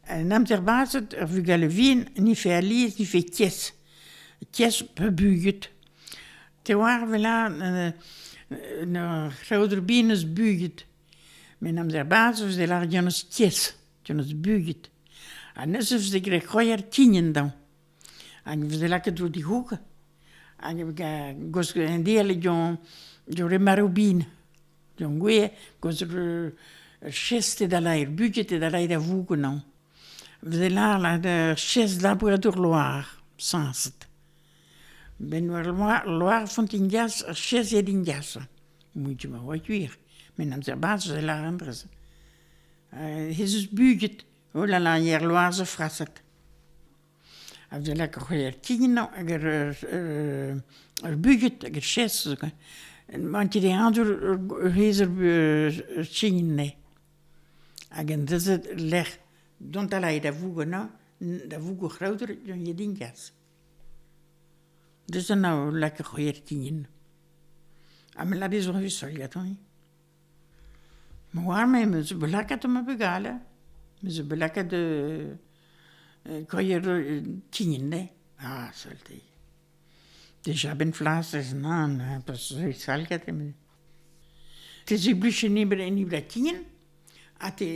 En amzer baset, ar vugale vihan 'nife alies 'nife tiez, tiez pe buged. Te oar 'vel-ha ur c'hraouder bihan eus buged. Met en amzer bas e veze lâret din eus tiez, din eus buged. Ha neuze e veze graet c'hwec'h tignen dezhañ hag e veze lakaet dro d'e c'hoûg hag un diell eo re marv bihan. D'an gwez gant ur chest da laer buget da laer da voug anezhañ. Veze lâret ur chest labourat ur loar sañset. 'Benn war loar Fontingas ur chest eo din gas. Muioc'h ma oa gwir. Met amzer bras 'veze lâret an dra-se. Ez eus buget, oh là là, er loar zo fraset. A veze lakaet c'hwec'h tignañ hag ur buged hag ur chest quoi. Emañ ket anv ur ur chign eo. Hag an dra-se lec'h dont a ray da vougañ da vougañ c'hraouder gant din gas. Deus an lakaet c'hwec'h tign. Ha me lâr dezho gantañ. Ma oar me 'm eus bet lakaet ma bugale, 'm eus bet lakaet koier tign eo. Ah seul te. Deja 'benn flasez nann peus salket eme. Te zebluch en ebr tign ha te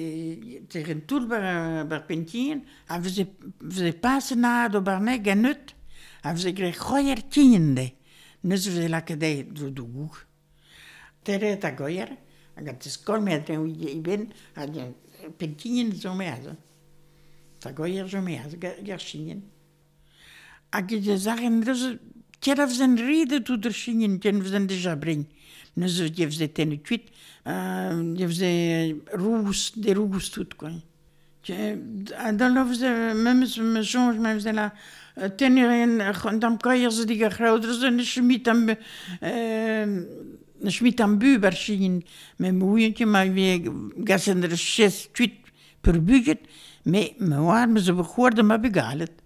te ren toull 'bar penn tign ha veze veze pas anezhañ d'ober anezhe ganeut ha veze graet c'hwec'h tign dezhe. Neuze veze lakaet dezhe dro d'o goûg. Teret ha goier hag an skol me a eben hag penn zo me aze. Ta goier zo me aze gar chignen. Hag e zaren neuze ket a vezen redet tout ar chignen ken vezen deja brein. Neuze e veze tennet kuit, e veze rous, de rous tout quoi. Dan memes me soñj me veze la tenner an koier zo digar c'hraouder zo ne chomit am ne chomit am bu bar chign me mouien ket ma vez gasen der chess kuit per buget me me oar me zo bet c'hoar da ma bugalet.